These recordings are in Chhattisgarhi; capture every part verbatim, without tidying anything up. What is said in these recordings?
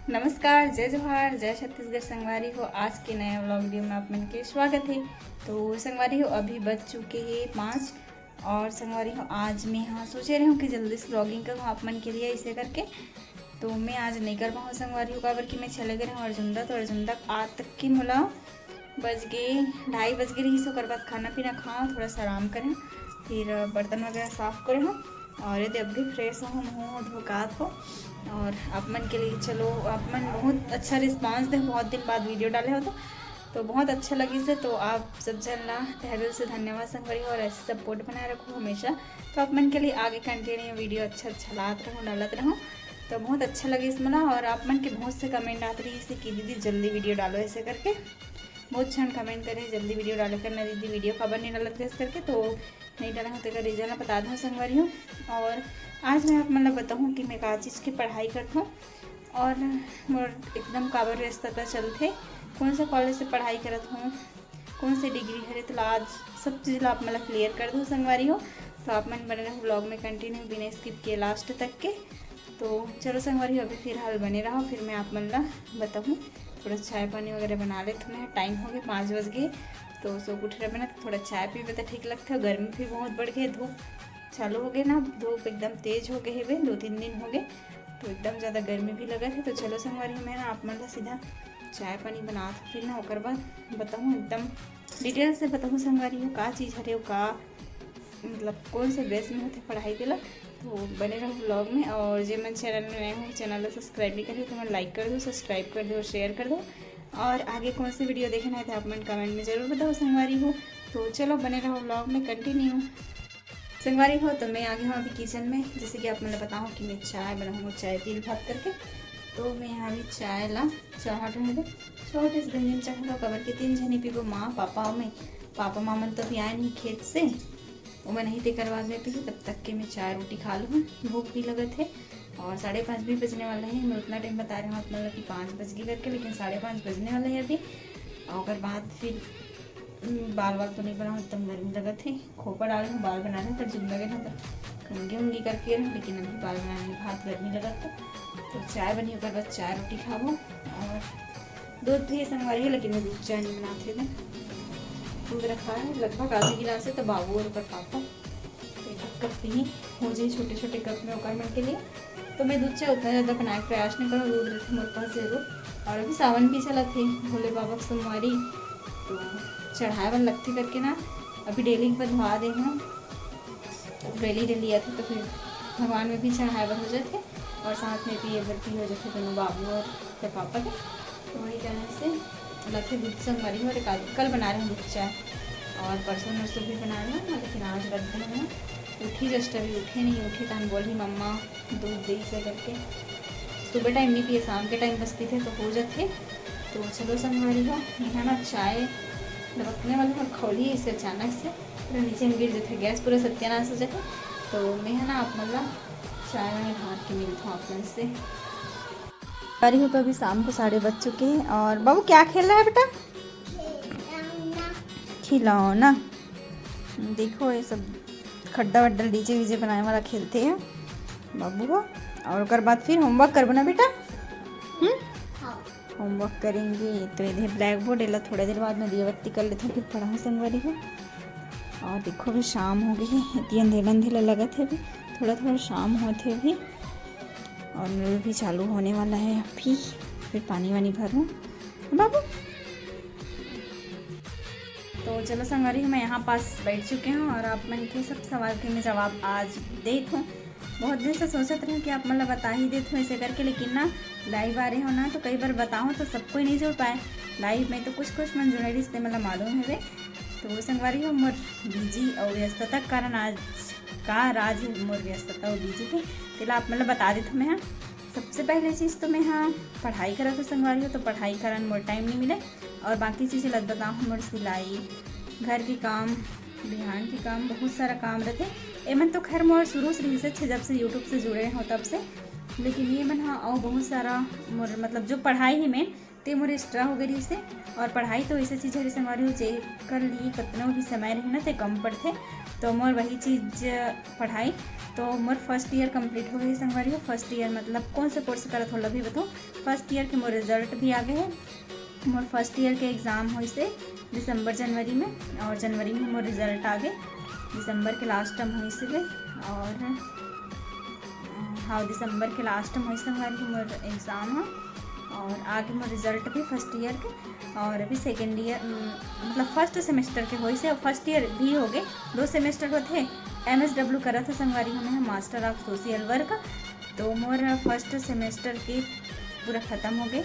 नमस्कार, जय जोहार, जय छत्तीसगढ़ संगवारी हो। आज के नया व्लॉग वीडियो में आप मन के स्वागत है। तो संगवारी हो, अभी बज चुके हैं पाँच और संगवारी हो, आज मैं हाँ सोचे रहे हूँ कि जल्दी से व्लॉगिंग करूँ आप मन के लिए, इसे करके। तो मैं आज नहीं कर पाऊँ संगवारी हो, काबर कि मैं चले गए रहूँ अर्जुंदा, तो अर्जुंदा आ तक की मोला बज गए, ढाई बज गए रहिस। ओकर बाद खाना पीना खाओ, थोड़ा सा आराम करें, फिर बर्तन वगैरह साफ करें हो। और ये दे अभी फ्रेश हो, मुँह धोकात हो। और आप मन के लिए, चलो, आप मन बहुत अच्छा रिस्पांस दे, बहुत दिन बाद वीडियो डाले हो तो, तो बहुत अच्छा लगिस हे। तो आप सब झन ला तहे दिल से धन्यवाद संगवारी हो, और ऐसे सपोर्ट बनाए रखो हमेशा। तो आप मन के लिए आगे कंटिन्यू वीडियो अच्छा अच्छा लात रहूँ, डालत रहूँ। तो बहुत अच्छा लगिस मोला। और आप मन के बहुत से कमेंट आत रहिस हे कि दीदी जल्दी वीडियो डालो ऐसे करके। बहुत झन कमेंट करे, "जल्दी वीडियो डाले कर ना दीदी, वीडियो काबर नहीं डालत रहिस?" करके। तो नहीं डाला हूँ तेकर रीजन ला बता दूँ संगवारी हो। और आज मैं आप मन ला बताऊँ कि मैं का चीज़ की पढ़ाई करत हूँ और मोर एकदम काबर व्यस्तता चलथे, कौन सा कॉलेज से पढ़ाई करत हूँ, कौन से डिग्री हरे, तो आज सब चीज़ ला आप मन ला क्लियर कर दूँ संगवारी हो। तो आप मन बने रहो व्लॉग में कंटिन्यू बिना स्किप किए लास्ट तक के। तो चलो संगवारी हो, अभी फिलहाल बने रहो, फिर मैं आप मन ला बताऊँ। थोड़ा चाय पानी वगैरह बना लेत हूँ मैं, टाइम हो गए, पाँच बज गए। तो सो उठे रहबे ना, तो थोड़ा चाय पीबे तो ठीक लगथे। गर्मी भी बहुत बढ़ गई, धूप चालू हो गए ना, धूप एकदम तेज हो गए हेबे, दो तीन दिन हो गए, तो एकदम ज़्यादा गर्मी भी लगत है। तो चलो संगवारी हो, मैं ना आप मन ला सीधा चाय पानी बनात हूँ, फिर ना ओकर बाद बताऊँ, एकदम डिटेल से बताऊँ संगवारी हो, का चीज़ हरे, का मतलब कौन से बेस में होथे पढ़ाई के ला। तो बने रहो व्लॉग में। और जे मन चैनल में नए हो, चैनल ला सब्सक्राइब नहीं करे तो मन लाइक कर दो, सब्सक्राइब कर दो और शेयर कर दो। और आगे कौन सी वीडियो देखना है तो आप मन कमेंट में जरूर बताओ संगवारी हो। तो चलो बने रहो व्लॉग में कंटिन्यू। संगवारी हो, तो मैं आ गई हूँ अभी किचन में। जैसे कि आप मन ला बताऊँ कि मैं चाय बनाऊँ, चाय तिल भात करके। तो मैं यहाँ अभी चाय ला चढ़ा रहे थे, छोटे से गंजन चढ़ा लो, काबर के तीन झनी पीबो, माँ, पापा और मैं। पापा माँ मन तो अभी आए नहीं खेत से, वो मन ही तेकर बाद में पीही, तब तक के मैं चाय रोटी खा लूँ, भूख भी लगत है। और साढ़े पाँच भी बजने वाला है, मैं उतना टाइम बता रही हूँ आप मन ला कि पाँच बज गए करके, लेकिन साढ़े पाँच बजने वाला है अभी। और ओकर बाद फिर हम्म, बाल वाल तो नहीं बनाऊँ, एकदम गर्मी लगत है। खोपा डाल रही हूँ, बाल बना रही हूँ, पर जुल्ला के ना तो कंघी उंघी करके रही हूँ, लेकिन अभी बाल बनाने में बहुत गर्मी लगत है। तो चाय बनी, ओकर बाद चाय रोटी खाबो। और दूध भी संगवारी है, लेकिन मैं दूध चाय नहीं बनाते थे। दूध रखा है लगभग आधा गिलास है, तो बाबू और ओकर पापा एक कप पीही, हो जाए छोटे छोटे कप में ओकर मन के लिए। तो मैं दूध चाय उतना ज़्यादा बनाए के प्रयास नहीं करूँ, दूध रहते मोर पास जरूर। और अभी सावन भी चलत है, भोले बाबा के सोमवारी, तो चढ़ाए बर लगथे करके ना, अभी डेली एक बार धोआ दे हूँ, डेली डेली आथे तो फिर भगवान में भी चढ़ाए बर हो जाथे और साथ में भी ये बर भी हो जाथे दोनों बाबू और फिर पापा के। तो वही कारण से लगथे दूध संगवारी हो, और एक आध कल बना रहे हैं दूध चाय और परसों नरसों भी बना रहे हैं, लेकिन आज रख दे हैं। उठी जस्ट अभी उठे नहीं, उठे तहन बोल रही मम्मा दूध दे से करके। सुबह टाइम नहीं पिए, शाम के टाइम बस पीते तो हो जाते। तो चलो संगवारी हो, यहाँ ना चाय लपकने वाली और खोली इसे अचानक से पूरा नीचे में गिर जाते, गैस पूरा सत्यानाश हो जाते। तो मैं है ना आप मन ला चाय वाय ढार के मिलता हूँ आप मन से। अरे हो, तो अभी शाम को साढ़े बज चुके हैं। और बाबू क्या खेल रहा है बेटा? खिलौना। देखो ये सब खड्डा वड्डा डीजे वीजे बनाए वाला खेलते हैं बाबू हो। और ओकर बाद फिर होमवर्क करबो ना बेटा? हम्म, होमवर्क करेंगे। तो इधर ब्लैक बोर्ड, एला थोड़ा देर बाद में दिया बत्ती कर लेते हैं, फिर पढ़ाऊँ संगवारी हो। और देखो अभी शाम हो गई है, इतनी अंधेरा अंधेरा लगत है अभी, थोड़ा थोड़ा शाम होते अभी। और नल भी चालू होने वाला है अभी, फिर पानी वानी भरूँ बाबू। तो चलो संगवारी हो, मैं यहाँ पास बैठ चुके हूँ और आप मन के सब सवाल के मैं जवाब आज देत हूँ। बहुत दिन से सोचत रहे कि आप मन ला बता ही देत हूँ ऐसे करके, लेकिन ना लाइव आ रहे हो ना, तो कई बार बताओ तो सब कोई नहीं जुड़ पाए लाइव में, तो कुछ कुछ मन जुड़े रिश्ते मतलब मालूम है। तो संगवारी हो, मोर बिजी और व्यस्तता के कारण आज का राज है मोर व्यस्तता और बिजी के, तेला आप मन ला बता देत हूँ मैं। हाँ, सबसे पहले चीज़ तो मैं हाँ पढ़ाई करत हूँ संगवारी हो, तो पढ़ाई कारण मोर टाइम नहीं मिले। और बाकी चीज़ें लग बताऊँ, मोर सिलाई, घर के काम, बिहान के काम, बहुत सारा काम रहते। एमन तो खैर मोर शुरू से रहिस हे, जब से यूट्यूब से जुड़े हो तब से। लेकिन ये मन हाँ और बहुत सारा मोर मतलब जो पढ़ाई ही में ते मोर एक्स्ट्रा हो गई रहिस हे। और पढ़ाई तो ऐसे चीज़ है संगवारी हो, जेकर लिए कतनो भी समय रहे ना ते कम पड़थे। तो मोर वही चीज पढ़ाई, तो मोर फर्स्ट ईयर कंप्लीट हो गई संगवारी हो। फर्स्ट ईयर मतलब कौन से कोर्स करत हो, ओला भी बताऊँ। फर्स्ट ईयर के मोर रिजल्ट भी आ गए है। मोर फर्स्ट ईयर के एग्जाम होइस हे दिसंबर जनवरी में, और जनवरी में मोर रिजल्ट आ गए। दिसंबर के लास्ट टर्म होइस हे, और हाँ, दिसंबर के लास्ट में होइस संगवारी हो मोर एग्जाम ह, और आगे मोर रिजल्ट भी फर्स्ट ईयर के, और अभी सेकेंड ईयर मतलब फर्स्ट सेमेस्टर के होइस हे, और फर्स्ट ईयर भी हो गए, दो सेमेस्टर होथे। एम एस डब्ल्यू करत हो संगवारी हो मैं, मास्टर ऑफ सोशल वर्क। तो मोर फर्स्ट सेमेस्टर के पूरा खत्म हो गए,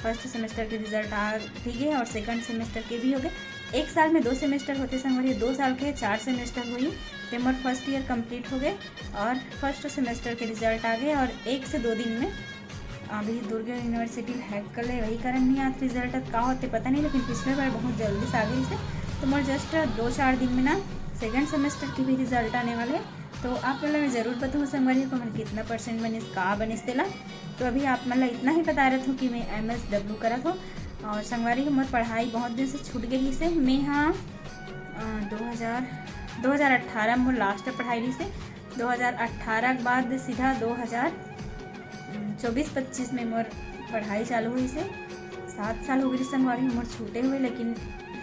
फर्स्ट सेमेस्टर के रिजल्ट आ भी गए और सेकंड सेमेस्टर के भी हो गए। एक साल में दो सेमेस्टर होथे संगवारी, दो साल के चार सेमेस्टर होही। ते मोर फर्स्ट ईयर कंप्लीट हो गए और फर्स्ट सेमेस्टर के रिजल्ट आ गए, और एक से दो दिन में अभी दुर्ग यूनिवर्सिटी हैक कर ले, वही कारण नहीं आत रिजल्ट, का होथे पता नहीं, लेकिन पिछले बार बहुत जल्दी से आ गई से। तो मोर जस्ट दो चार दिन में ना सेकंड सेमेस्टर के भी रिजल्ट आने वाले हे। तो आप मन ला मैं जरूर बताऊँ संगवारी हो, मोर कितना परसेंट बनिस, का बनिस तेला। तो अभी आप मन ला इतना ही बता रहे थे कि मैं एम एस डब्ल्यू करत हो, और संगवारी हो मोर पढ़ाई बहुत दिन से छूट गई से। मैं हाँ दो हज़ार दो हज़ार अट्ठारह में मोर लास्ट पढ़ाई रही से। दो हज़ार अट्ठारह के बाद सीधा दो हज़ार चौबीस पच्चीस में मोर पढ़ाई चालू हुई से। सात साल हो गई संगवारी हो मोर छूटे हुए, लेकिन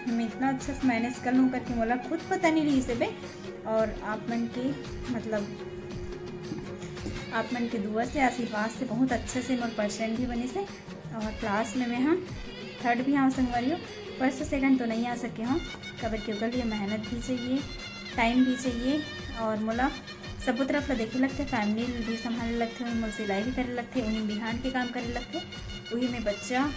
मैं इतना अच्छा से मैनेज कर लूँ करके मोला खुद पता नहीं रही से बे। और आप मन के मतलब आप मन के दुआ से, आशीर्वाद से बहुत अच्छे से मोर परसेंट भी बनिस हे। और क्लास में मैं हाँ थर्ड भी आऊँ संगवारी हो, फर्स्ट सेकंड तो नहीं आ सके हूँ, काबर के ओकर लिए मेहनत भी चाहिए, टाइम भी चाहिए, और मोला सबो तरफ ला देखे लगथे, फैमिली भी संभाले लगथे, मोर सिलाई भी करे लगथे, उही बिहान के काम करे लगथे, उही में बच्चा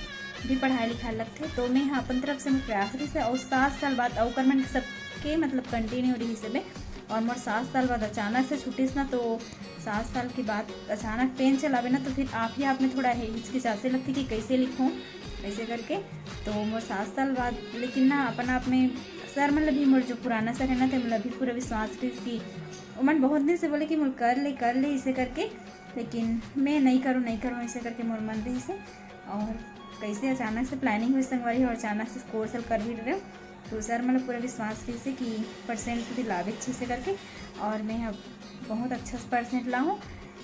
भी पढ़ाई लिखाए लगथे। तो मैं हाँ अपन तरफ से मोर प्रयास रहिस हे, और सात साल बाद अउ ओकर मन के सबके मतलब कंटिन्यू रहिस हे बे। और मोर सात साल बाद अचानक से छुट्टिस ना, तो सात साल के बाद अचानक पेन चलावे ना, तो फिर आप ही आप में थोड़ा हे हिचकिचासे लगथे कि कैसे लिखूँ ऐसे करके। तो मोर सात साल बाद लेकिन ना अपन आप में सर मन ला भी, मोर जो पुराना सर है ना, ते मन ला भी पूरा विश्वास रहिस कि ओमन बहुत दिन से बोले कि मोर कर ले, कर ले ऐसे करके, लेकिन मैं नहीं करूँ, नहीं करूँ ऐसे करके मोर मन रहिस हे। और कैसे अचानक से प्लानिंग हुई संगवारी हो, और अचानक से कोर्स कर भी रहे हो, तो सर मन ला पूरा विश्वास रहिस हे कि परसेंट तो लावे अच्छे से करके, और मैं अब बहुत अच्छा से परसेंट लाहूँ।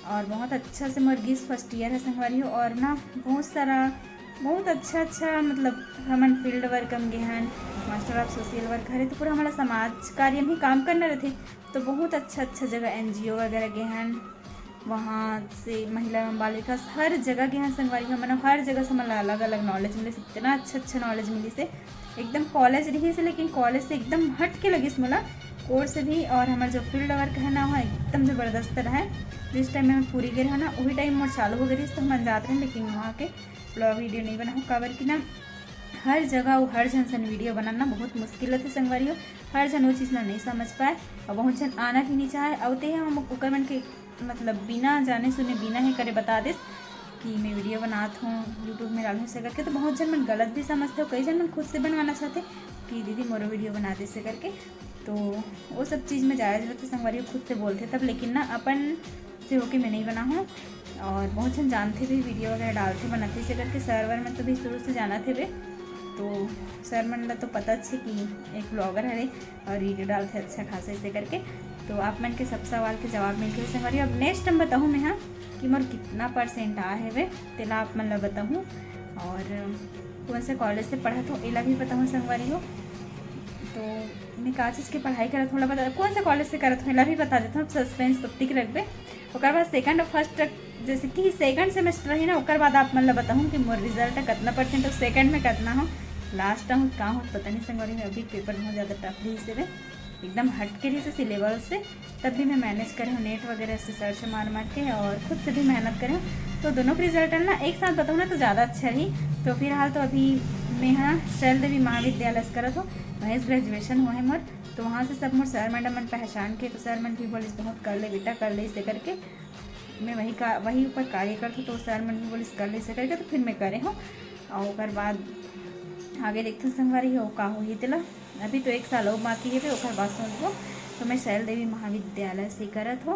और बहुत अच्छा से मोर गिस फर्स्ट ईयर है संगवारी हो, और ना बहुत सारा बहुत अच्छा अच्छा मतलब हमन फील्ड वर्क में गे हन, मास्टर ऑफ सोशल वर्क हरे, तो पूरा हमारा समाज कार्य में ही काम करना रहथे। तो बहुत अच्छा अच्छा जगह एन जी ओ वगैरह गे हन, वहाँ से महिला एवं बाल विकास हर जगह गे हन संगवारी हो, मतलब हर जगह से हमन ला अलग अलग नॉलेज मिलिस, इतना अच्छा अच्छा नॉलेज मिलिस हे। एकदम कॉलेज रहिस हे, लेकिन कॉलेज से एकदम हट के लगिस मोला कोर्स भी, और हमर जो फील्ड वर्क है ना, वहाँ एकदम जबरदस्त रहा है। जिस टाइम में हम पूरी गे रहा ना, वही टाइम मोर चालू हो गई रहिस, तो हमन जात रहे, लेकिन वहाँ के ब्लॉग वीडियो नहीं बनाहूँ, काबर कि ना हर जगह अउ हर झन सन वीडियो बनाना बहुत मुश्किल होथे संगवारी हो। हर झन वो चीज़ ला नहीं समझ पाए, और बहुत झन आना भी नहीं चाहे। और ते हम ओकर मन के मतलब बिना जाने सुने, बिना हे करे बता देस कि मैं वीडियो बनात हूँ, यूट्यूब में डालूँ से करके। तो बहुत झन मन गलत भी समझथे, कई झन मन खुद से बनवाना चाहथे कि दीदी मोरो वीडियो बना दे से करके। तो वो सब चीज़ में जायज रहथे, संगवारी हो खुद से बोलथे तब, लेकिन ना अपन से होके मैं नहीं बनाहूँ। और बहुत झन जानथे भी, वीडियो वगैरह डालथे, बनाथे से करके। सर वर मन तो भी शुरू से जानथे बे, तो सर मन ला तो पता छे कि एक ब्लॉगर हरे और वीडियो डालथे अच्छा खासा ऐसे करके। तो आप मन के सब सवाल के जवाब मिल गए संगवारी। अब नेक्स्ट हम बताहूँ मैं हाँ कि मोर कितना परसेंट आ है वे, तेला आप मन ला बताहूँ। और कौन से कॉलेज से पढ़त हो, एला भी बताहूँ संगवारी हो। तो मैं का चीज़ के पढ़ाई करत हूँ, ओला बता, कौन से कॉलेज से करत हूँ, एला भी बता देता हूँ, सस्पेंस तब तक रखबे। ओकर बाद सेकंड और फर्स्ट, जैसे कि सेकंड सेमेस्टर रही ना, ओकर बाद आप मन ला बताहूँ कि मोर रिजल्ट है, कितना परसेंट और सेकंड में कितना हो। लास्ट टाइम का हो पता नहीं संगवारी में, अभी पेपर बहुत ज़्यादा टफ रही से, एकदम हट के रही से सिलेबस से। तब भी मैं मैनेज करे हूँ, नेट वगैरह से सर्च मार मार के, और खुद से भी मेहनत करे हूँ। तो दोनों के रिजल्ट ना एक साथ बताऊँ ना, तो ज़्यादा अच्छा रही। तो फिलहाल तो अभी मैं हाँ शैल देवी महाविद्यालय से करत हूँ, वहीं से ग्रेजुएशन हुआ है मोर। तो वहाँ से सब मोर सर मैडम मन पहचान के, तो सर मन भी बोलिस, "बहुत कर ले बेटा, कर ले," ऐसे करके। मैं वही का, वही ऊपर कार्य करत हूँ, तो सर मन भी बोलिस, "कर ले," ऐसे करके, तो फिर मैं करे हूँ। और ओकर बाद आगे देखते संगवारी हो का होही तेला। अभी तो एक साल और बाकी है, फिर ओकर बाद सोचबो। तो मैं शैल देवी महाविद्यालय से करत हूँ।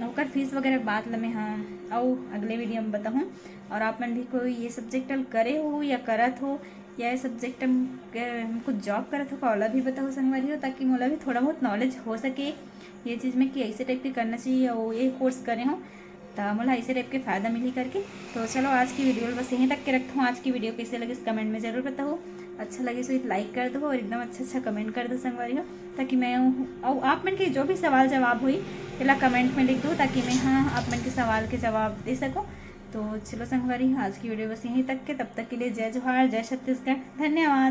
ओकर फीस वगैरह बात ल मैं हाँ अउ अगले वीडियो में बताहूँ। और आप मन भी कोई ये सब्जेक्ट ल करे हो या करत हो, या ये subject में, अ, कुछ job करत हो का, ओला भी बताओ संगवारी हो, ताकि मोला भी थोड़ा बहुत knowledge हो सके ये चीज़ में कि ऐसे type के करना चाहिए। और ये course करे हो तो मोला ऐसे type के फ़ायदा मिली करके। तो चलो, आज की video बस यहीं तक के रखता हूँ। आज की video कैसे लगिस comment में ज़रूर बताओ। अच्छा लगिस तो like कर दो और एकदम अच्छा अच्छा comment कर दो संगवारी हो, ताकि मैं, और आप मन के जो भी सवाल जवाब हुई, तेला comment में लिख दो, ताकि मैं, हाँ, आप मन के सवाल के जवाब दे सकूँ। तो चलो संगवारी, आज की video बस यहीं तक के। तब तक के लिए जय जोहार, जय छत्तीसगढ़, धन्यवाद।